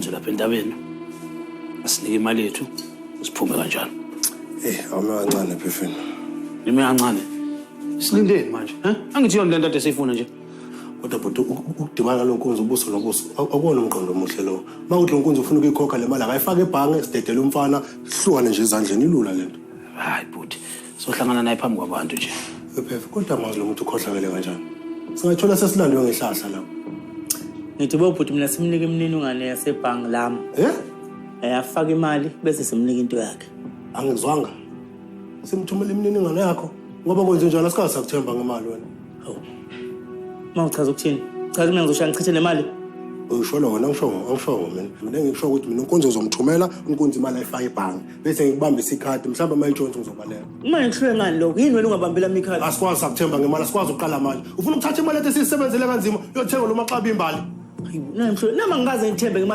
Nje lapha entabeni asinike imali yethu, siphume kanjalo. Eh, awume kancane, Phefeni. Nime kancane. Silindeni manje, he? Angithi yona lento ade siyifuna nje. Kodwa bhuti, ukudibana nalo nkunzi ubuso nobuso akuwona umqondo omuhle lowo. Uma kuthi lo nkunzi ufuna ukuyikhokha le mali, akayifake ebhange, sidedele umfana, sihlukane nje ezandleni, ilula lento. Hayi bhuti, sohlangana naye phambi kwabantu nje. Phefe, kodwa mazi lo muntu ukhohlakele kanjani. Singayithola sesilandwe ngehlahla lapho. Ngithi bo bhuti, mina simnike imininingwane yasebhangi lami. Eh? Afake imali bese simnika into yakhe. Angizwanga. Simthumela imininingwane yakho ngoba kwenze njalo asikaze sakuthemba ngemali wena. Hawu. Uma uchaza ukuthini? Chaza, mina ngizoshaya ngichithe le mali. Uyishola wena, angishongo mina. Mina engikusho ukuthi mina unkunzi uzomthumela unkunzi imali, ayifake ebhange. Bese ngikubambisa ikhadi, mhlawumbe uma intshontsho ngizobaleka. Uma ngikuhlule ngani lokho? Yini wena ungabambela ikhadi? Asikwazi sakuthemba ngemali, asikwazi ukuqala manje. Ufuna ukuthatha imali ethi siyisebenzele kanzima uyothenga lo maxaba imbali. Hayibo, nami ngihlule. Nami angikaze ngithembe ngemali.